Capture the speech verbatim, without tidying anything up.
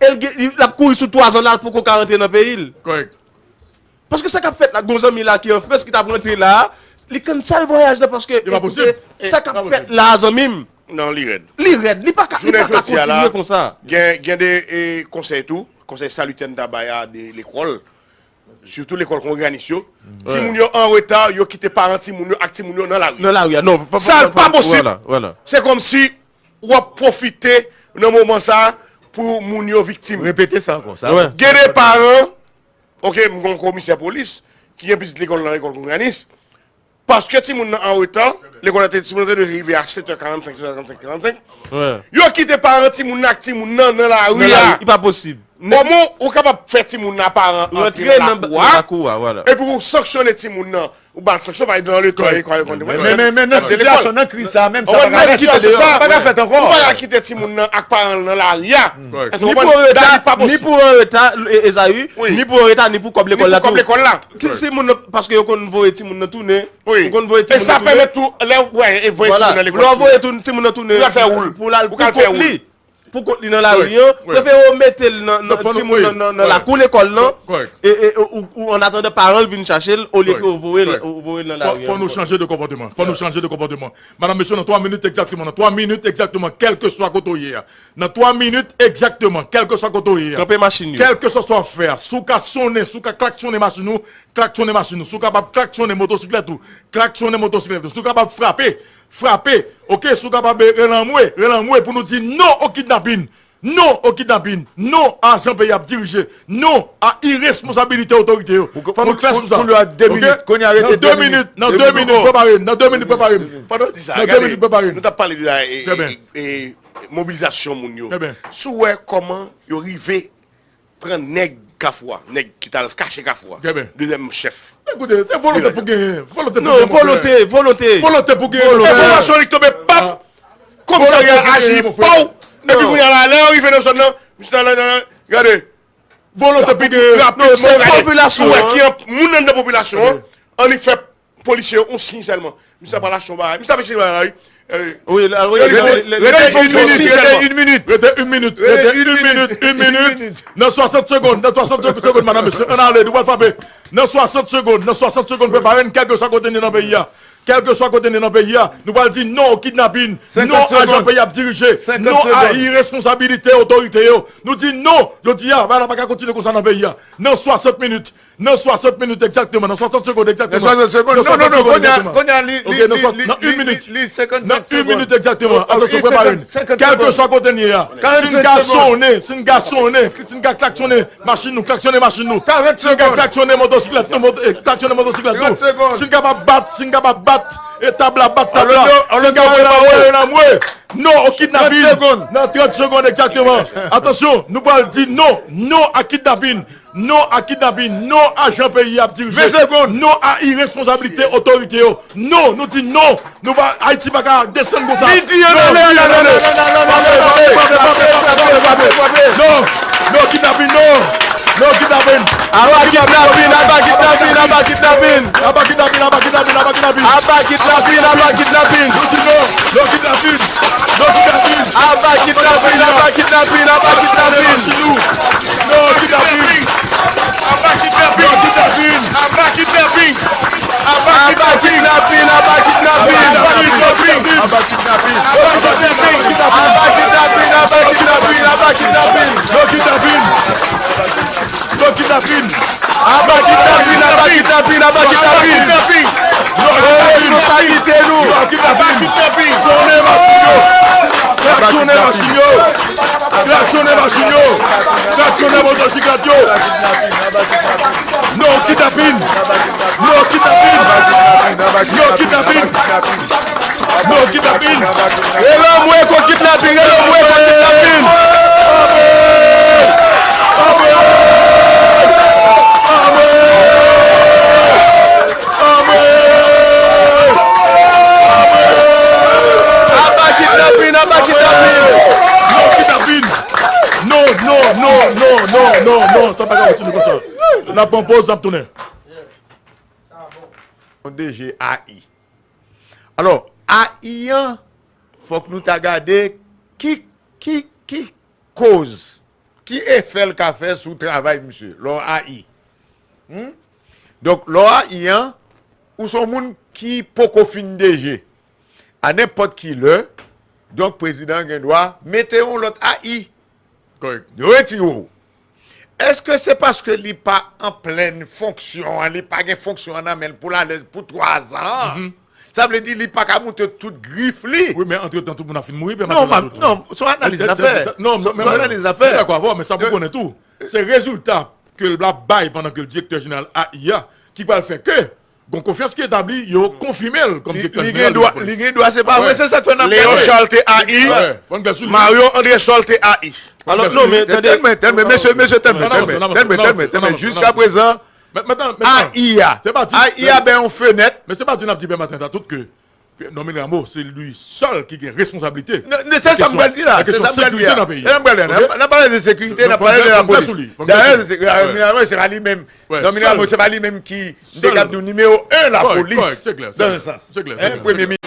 E l gen, li, l ap kouri sou twa zan la, l poko ka rantre nan peyi l. Kòrèk. Paske sa k ap fèt la, gon zanmi la ki an Frans, ki t ap rantre la, li cancel vwayaj la, paske, E pa posib. Ekoute, sa k ap fèt la, zanmi m. Non, li rèd. Li rèd, li pa ka, li pa ka kontinye konsa. Gen, gen de e, konsèy tou, konsèy salitè n ta bay a de lekòl, sitou lekòl k òganis yo. Timoun yo an reta, yo kite paran timoun yo ak timoun yo nan lari. Nan lari a, non. Sa pa posib. Se kòmsi w ap pwofite nan moman sa pou moun yo viktim. Repete sa ankò. Gen de paran, oke, m gon komisè polis ki gen pitit lekòl nan lekòl k òganis. Paske timoun nan an reta, lekòl la te, timoun nan te dwe rive a sèt è karannsenk, sèt è karannsenk, karannsenk. Yo kite paran timoun nan ak timoun nan nan lari a. Li pa posib. Kòman ou kapab fè timoun nan paran antre nan lakou a, epi ou sanksyone timoun nan, ou ba l sanksyon, pa egzanp, nan letan lekòl, lekòl, lekòl. Men, men, men, nan sitiyasyon, nan kriz sa a menm, sa pa ka fèt. Sa pa ka fèt ankò. Ou pa ka kite timoun nan ak paran l nan lari a. Ni pou an reta, ni pou an reta, Ezayi, ni pou an reta, ni pou kòb lekòl la tou. Ti, timoun nan, paske yo konn voye timoun nan tounen. Ou konn voye timoun nan tounen. E sa pèmèt tou, lè w voye timoun nan lekòl, lè w voye timoun nan tounen, pou l al fè woul, pou l al pou kont li, pou kont li nan lari an, prefere w mete l nan, nan timoun nan, nan, nan lakou lekòl lan, e, e, ou, ou, an atandan paran l vin chache l, olye ke w voye l, ou voye l nan lari an. Fò nou chanje de konpòteman. Fò nou chanje de konpòteman. Madanm, mesye, nan twa minit egzakteman, nan twa minit egzakteman, kèlkeswa kote w ye a, nan twa minit egzakteman, kèlkeswa kote w ye a, kanpe machin yo, kèlkeswa sa w ap fè a, si w ka sonnen, si w ka klaksonnen machin ou, klaksonnen machin ou, si w kapab klaksonnen motosiklèt ou, klaksonnen motosiklèt ou, si w kapab frape, frape, oke, si w kapab rele anmwe, rele anmwe pou nou di non o kidnapin. Non o kidnapin, non a jan peyi ap dirije, non a iresponsabilite otorite yo. Fò nou klè sou sa. Nan de minit, nan de minit, prepare m, nan de minit, prepare m. Pandan w di sa, gade, nou t ap pale de la, e, e, e, mobilizasyon moun yo. Si w wè kòman yo rive pran nèg Kafou a, nèg ki t al kache Kafou a, dezyèm chèf. Ekoute, se volonte pou genyen. Volonte pou genyen. Non, volonte, volonte. Volonte pou genyen. Enfòmasyon li k tonbe, pap! Komisarya a aji pa w. Epi kounye a la, lè yo rive nan zòn nan, misye nan, nan, nan, gade. Volonte pou gen. Rapid, se popilasyon an. Ki moun anndan popilasyon an, annik fè polisye yo yon siy sèlman. Misye pral achte yon bagay. Misye ap eksplike bagay la, wi. Wi, rete yon minit, rete yon minit, rete yon minit, rete yon minit, yon minit. Nan swasant segonn, nan swasant segonn, madanm, mesye, ann ale, nou pral frape. Nan swasant segonn, nan swasant segonn, prepare n, kèlkeswa kote n ye nan peyi a. Kèlkeswa kote n ye nan peyi a, nou pral di non o kidnapin, non a jan peyi ap dirije, non a iresponsabilite otorite yo. Nou di non, jodi a, bagay la pa ka kontinye konsa nan peyi a. Nan swasant minit, nan swasant minit egzakteman, nan swasant segonn egzakteman. Nan swasant segonn, non, non, non, kounye a, kounye a, li, li, li, li, li, li, li senkannsenk segonn. Nan yon minit egzakteman, atansyon, prepare n. Kèlkeswa kote n ye a, si n ka sonnen, si n ka sonnen, si n ka klaksonnen, machin nou, klaksonnen machin nou. Si n ka klaksonnen motosiklèt nou, moto, eh, klaksonnen motosiklèt nou. Si n kapab bat, si n kapab bat, eh, tab la, bat tab la. Si n kapab voye nan mwe. Non o kidnapin. Nan trant segonn egzakteman. Atansyon, nou pral di non, non a kidnapin. Non a kidnapin. Non a jan peyi ap dirije. Non a iresponsabilite otorite yo. Non, nou di non. Nou pa, Ayiti pa ka desann konsa. Li di ann ale, ann ale, ann ale, ann ale, ann ale, ann ale, ann ale, ann ale, ann ale, ann ale, ann ale, ann ale. Non, non kidnapin, non. Non kidnapin. Aba kidnapin, aba kidnapin, aba kidnapin. Aba kidnapin, aba kidnapin, aba kidnapin. Aba kidnapin, aba kidnapin. Nou di non, non kidnapin. Non kidnapin. Aba kidnapin, aba kidnapin, aba kidnapin. Non kidnapin. Aba kidnapin. Non kidnapin. Aba kidnapin. Aba kidnapin, aba kidnapin. Aba kidnapin, aba kidnapin. Aba kidnapin, aba kidnapin, aba kidnapin, aba kidnapin. Non kidnapin. Non kidnapin. Aba kidnapin, aba kidnapin, aba kidnapin. Non kidnapin. Pran responsablite nou. Non kidnapin. Sonnen machin yo. Klaksonnen machin yo. Klaksonnen machin yo. Klaksonnen motosiklèt yo. Non kidnapin. Non kidnapin. Non kidnapin. Non kidnapin. Rele anmwe kont kidnapin. Rele anmwe kont kidnapin. Anmwe! Anmwe! Anmwe! Anmwe! Aba kidnapin, aba kidnapin! Non kidnapin! Non, non, non, non, non, non, non, sa pa ka kontinye konsa. N ap pran poz, n ap tounen. Yon D G A I. Alò, A I an, fòk nou ta gade ki, ki, ki koz, ki efè l ka fè sou travay misye, lè w haï? Hmm? Donk, lè w haï an, ou se yon moun ki poko fin deje. A nenpòt ki lè, donk, prezidan an gen dwa mete yon lòt haï. Kòrèk. Yo retire w. Èske se paske li pa an plèn fonksyon an, li pa gen fonksyon an nan men l pou l alèz pou twa zan an? Sa vle di li pa ka moute tout grif li. Wi, men antretan, tout moun ap fin mouri, pè Maten. Non, non, se yon analiz n ap fè. Non, se yon analiz n ap fè. Mwen dakò avè w, men sa pou konnen tou, se rezilta ke l ap bay pandan ke l direktè jeneral A I a ki pral fè ke gon konfyans ki etabli, yo konfime l kòm direktè jeneral de lapolis. Li gen dwa, se pa vre, se sa k fè n ap gade. Léon Charles te haï, Mario André Charles te haï. Alò, non, men tande. Tèlman, tèlman, mesye, mesye, tèlman, tèlman, tèlman, tèlman, jiskaprezan, A I a, A I a bay yon fenèt. Men se pa di n ap di pè Maten sa tout ke Normil Rameau, se li sèl ki gen responsablite. Se sa m pral di la, se sa m pral di la. Se sa m pral di la. N ap pale de sekirite, n ap pale de lapolis. Dayè, se pa li menm. Normil Rameau, se pa li menm ki, m te kab di w, nimewo en lapolis. Nan yon sans. Premye minis.